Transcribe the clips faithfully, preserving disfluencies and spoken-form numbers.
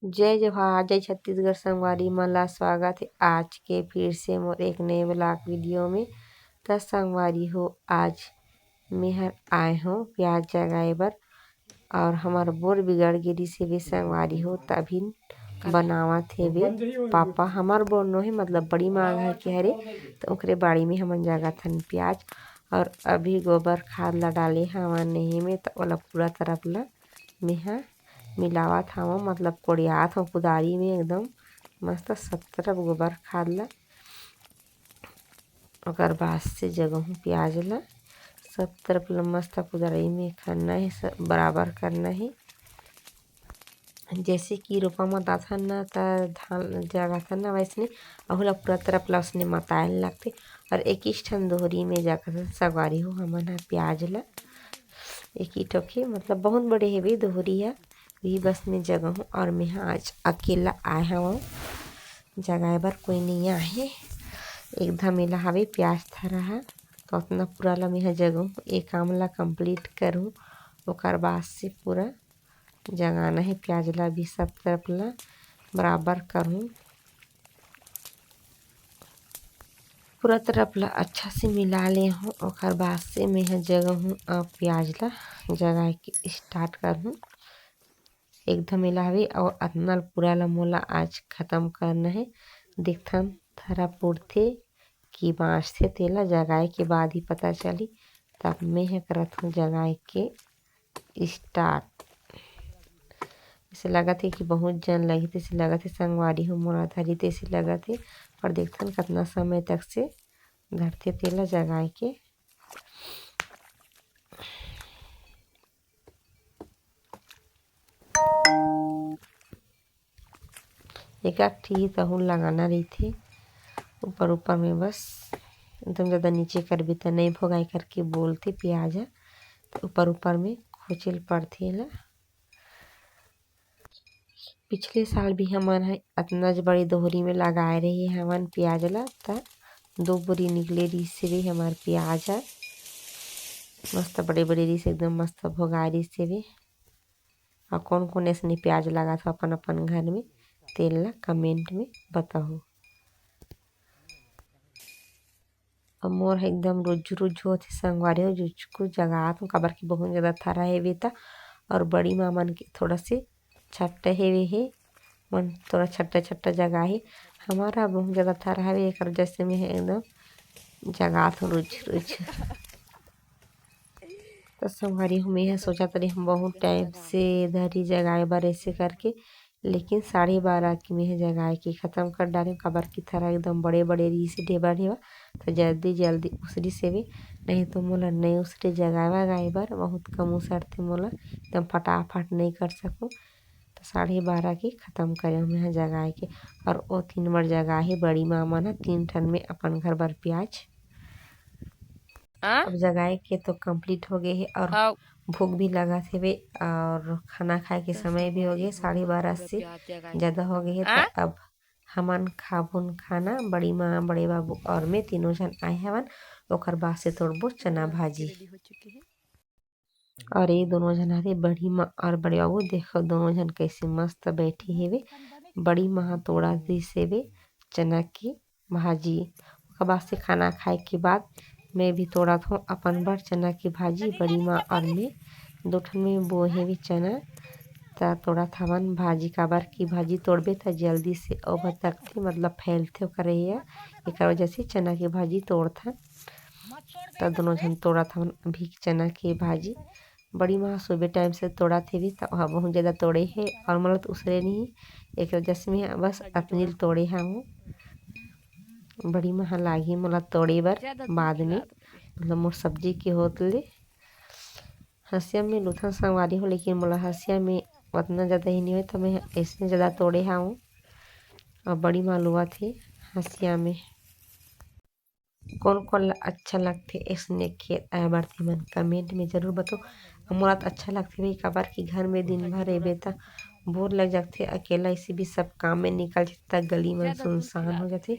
जय जोहार, जय छत्तीसगढ़ संगवारी मन ला, स्वागत हे आज के फिर से मोर एक नए vlog video में। त संगवारी हो, आज मेहर आए हों प्याज जगाए बर, और हमर बोर बिगड़ गे रिहिसे संगवारी हो, तभी बनावत हेबे पापा। हमर बोर नो हे, मतलब बड़ी माँ घर के हरे, त ओकरे बाड़ी में हमन जगाथन प्याज। और अभी गोबर खाद ला डाले हवन नहीं में, त ओला पूरा तरफ ला मेहा मिलावत हवं, मतलब कोड़ियात हवं कुदारी में एकदम मस्त सब तरफ गोबर खाद ला। ओकर बाद से जगाहूँ प्याज ला, सब तरफ ला मस्त कुदारी में खनना हे, सब बराबर करना हे। जैसे कि रोपा मताथन ना, त धान जगाथन ना, वैसने अहू ला पूरा तरफ ला उसने मताए ल लगथे। और एक ही ठन दोहरी में जगाथन संगवारी हो हमन ह प्याज ला। एक ही ठोके, मतलब बहुत बड़े हेवे दोहरी ह, वही बस में जगाहूँ। और मेहा आज अकेला आए हवं जगाए बर, कोई नहीं आहे। एक धमेला हवे प्याज थरा ह, तो उतना पूरा ला मेहा जगाहूँ, ए काम ला complete करूँ। ओकर बाद से पूरा जगाना हे प्याज ला भी, सब तरफ ला बराबर करूँ। पूरा तरफ ला अच्छा से मिला ले हूँ, ओकर बाद से मेहा जगाहूँ अब प्याज ला जगाए के start करहूँ। एक धमेला हवे और अतना पूरा ला मोला आज खत्म करना हे। देखथन थरा पुरथे कि बाँचथे, तेला जगाए के बाद ही पता चली। तब मेहा करत हूँ जगाए के start। ऐसे लगत हे कि बहुत जन लगही, तैसे लगत हे संगवारी हो मोला धरी, तैसे लगत हे। और देखथन कतना समय तक से धरथे तेला जगाए के। एक आध ठी तहूँ लगाना रहिथे ऊपर ऊपर में, बस एकदम ज़्यादा नीचे करबे त नइ भोगाए करके बोलथे प्याज ह, त ऊपर ऊपर में खोचे ल पड़थे एला। पिछले साल भी हमन ह अतना ज बड़े दोहरी में लगाए रहे हवन प्याज ला, त दो बोरी निकले रिहिस हवे हमर प्याज ह। मस्त बड़े बड़े रिहिस, एकदम मस्त भोगाए रिहिस हवे। अउ कोन कोन ऐसने प्याज लगाथो अपन अपन घर में, तेन ला comment में बताहू। अब मोर ह एकदम रुझु रुझु होथे संगवारी हो, जुचकू जगात हूँ, काबर कि बहुत ज़्यादा थरा हेवे त, और बड़ी माँ मन के थोड़ा से छट्टा हेवे हे, मन थोड़ा छट्टा छट्टा जगा हे। हमारा बहुत ज़्यादा थरा हेवे, एकर वजह से मैं एकदम जगात हूँ रुझु रुझु। त संगवारी हो, मैं ह सोचत रहे हम बहुत time से धरी जगाए बर ऐसे करके, लेकिन साढ़े बारह के मैं ह जगाए के खतम कर डारे हूँ, काबर कि थरा एकदम बड़े बड़े रिहिस हे, ढेबरा ढेबरा, त जल्दी जल्दी उसरिस हवे, नहीं तो मोला नइ उसरे जगाए वगाए बर, बहुत कम उसरथे मोला, एकदम फटाफट नइ कर सकूँ। त साढ़े बारह के खतम करे हूँ मैं ह जगाए के, और ओ तीन बार जगाए हे बड़ी माँ मन ह तीन ठन में अपन घर बर प्याज। आ? अब जगाए के तो complete हो गए हे और हाँ। भूख भी लगत हेवे और खाना खाए के समय भी हो गए, साढ़े बारह से ज़्यादा हो गए हे। आ? त अब हमन खाबुन खाना, बड़ी माँ, बड़े बाबू और मैं तीनों झन आए हवन। ओकर बाद से तोड़बो चना भाजी। और ये दोनों झन हरे बड़ी माँ और बड़े बाबू, देखो दोनों झन कैसे मस्त बैठे हेवे। बड़ी माँ ह तोड़ा दिस हेवे चना के भाजी। ओकर बाद से खाना खाए के बाद मैं भी तोड़त हूँ अपन बर चना के भाजी। बड़ी माँ और मैं दो ठन में बोए हेवे चना, त तोड़त हवन भाजी, काबर की भाजी तोड़बे त जल्दी से ओ भतकथे, मतलब फैलथे ओकर रहिया, एकर वजह से चना के भाजी तोड़थन। त दोनों झन तोड़त हवन अभी चना के भाजी। बड़ी माँ सुबह time से तोड़त हेवी, त ओहा बहुत ज़्यादा तोड़े हे और मोला तो उसरे नहीं, एक वजह से मैं बस अतनी ल तोड़े हवं। बड़ी माँ ह लागी मोला तोड़े बर बाद में, मतलब मोर सब्जी के होत ले। हंसिया में लुथन संगवारी हो, लेकिन मोला हंसिया में उतना ज़्यादा ही नहीं होय, त मैं ऐसने ज़्यादा तोड़े हवं। और बड़ी माँ लुवत हे हंसिया में। कोन कोन ला अच्छा लगथे ऐसने खेत आए बर, ते मन comment में जरूर बताओ। अउ मोला तो अच्छा लगथे भाई, काबर कि घर में दिन भर रहिबे त बोर लग जाथे, अकेला ऐसे भी सब काम में निकल जाथे, त गली मन सुनसान हो जाथे।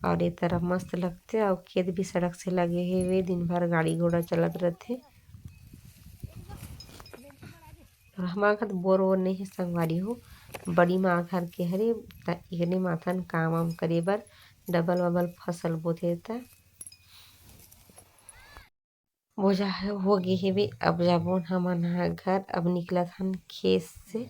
और ये तरफ मस्त लगथे, और खेत भी सड़क से लगे हेवे, दिन भर गाड़ी घोड़ा चलत रहथे। और हमारे घर तो बोर वोर नहीं है संगवारी हो, बड़ी माँ घर के हरे, त एकरे माथन काम वाम करे बर डबल वबल फसल बोथे। त बोझा हो गे हेवे। अब जाबो हमन ह घर। अब निकलत हन खेत से,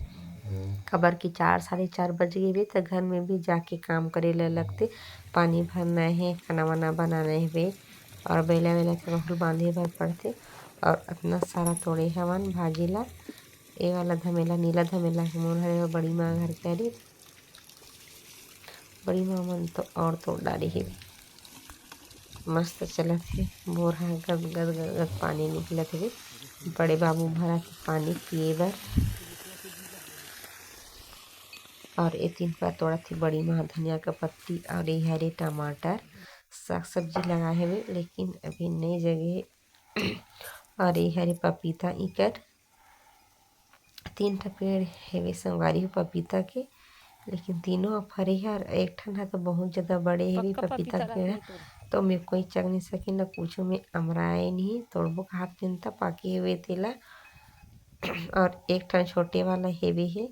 काबर कि चार, साढ़े चार बज गे हेवे, त घर में भी जाके काम करे ल लगथे। पानी भरना हे, खाना वाना बनाना हेवे, और बैला वैला के बहुत बांधे बर पड़थे। और अतना सारा तोड़े हवन भाजी ला। ए वाला धमेला, नीला धमेला के मोर हरे, बड़ी माँ घर के हरे। बड़ी माँ मन तो और तोड़ डारे हे। मस्त चलत हे, बोर ह गद गद गद गद पानी निकलत हे। बड़े बाबू भरा के पानी पिए बर। और ए तीन पर तोड़त हे बड़ी माँ धनिया के पत्ती, और ए हरे टमाटर, साग सब्जी लगाए हवे, लेकिन अभी नई जगे हे। और ए हरे पपीता, इकर तीन ठा पेड़ हेवे संगवारी हो पपीता के, लेकिन तीनों ह फरे हे। और एक ठन ह तो बहुत ज्यादा बड़े हेवे पक्का पपीता पपीता के पेड़, रहते तो मैं कोई चग नहीं सकिन, ना कुछो में अमराए नहीं, तोड़बो कहात चिंता पाके हेवे तेला। और एक ठन छोटे वाला हेवे हे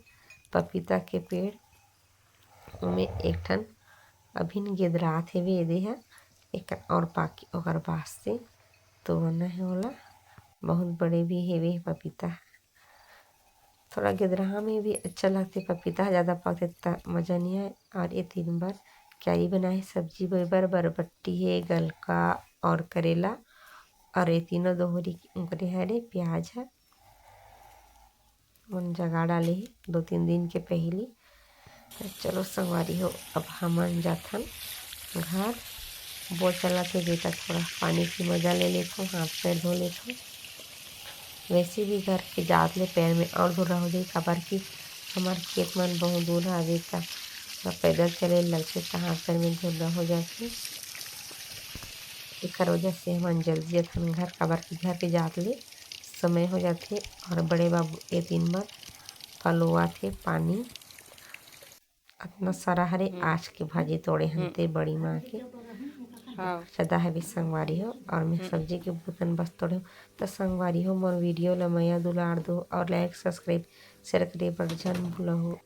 पपीता के पेड़, ओमे एक ठन अभिन गेदरात हेवे एदे ह, एक और पाकी ओकर वास्ते तोड़ना हे ओला। बहुत बड़े भी हेवे हे पपीता, थोड़ा गेदरहा में भी अच्छा लगथे पपीता, ज़्यादा पकथे त मज़ा नहीं आए। और ये तीन बार क्यारी बनाए, सब्जी बोए बर बरबट्टी हे, गलका और करेला, और ये तीनों दोहरी उंकरे हरे प्याज है, मन जगा डाले हे दो तीन दिन के पहली। त चलो संगवारी हो, अब हमन जाथन घर। बोर चलत हे बेटा, थोड़ा पानी की मजा ले लेथो, हाथ पैर धो लेथो। वैसे भी घर के जात ले पैर में और धुर्रा हो जाही, काबर कि हमार खेत मन बहुत दूर हवे, त थोड़ा पैदल चले लगथे, त हाथ पैर में धुर्रा हो जाथे। एकर वजह से हमन जल्दी जथन घर, काबर कि घर के जात ले समय हो जाथे। और बड़े बाबू ए दिन बर पलोवा थे पानी, अतना सारा हरे। हम्म। आज के भाजी तोड़े हन हम्म। ते बड़ी माँ के। हाँ। सदा हवे संगवारी हो, और मैं हम्म। सब्जी के बूतन बस तोड़े हूँ। त संगवारी हो, मोर वीडियो ला मया दुलार दो और like, subscribe, share करे बर झन भूलहू।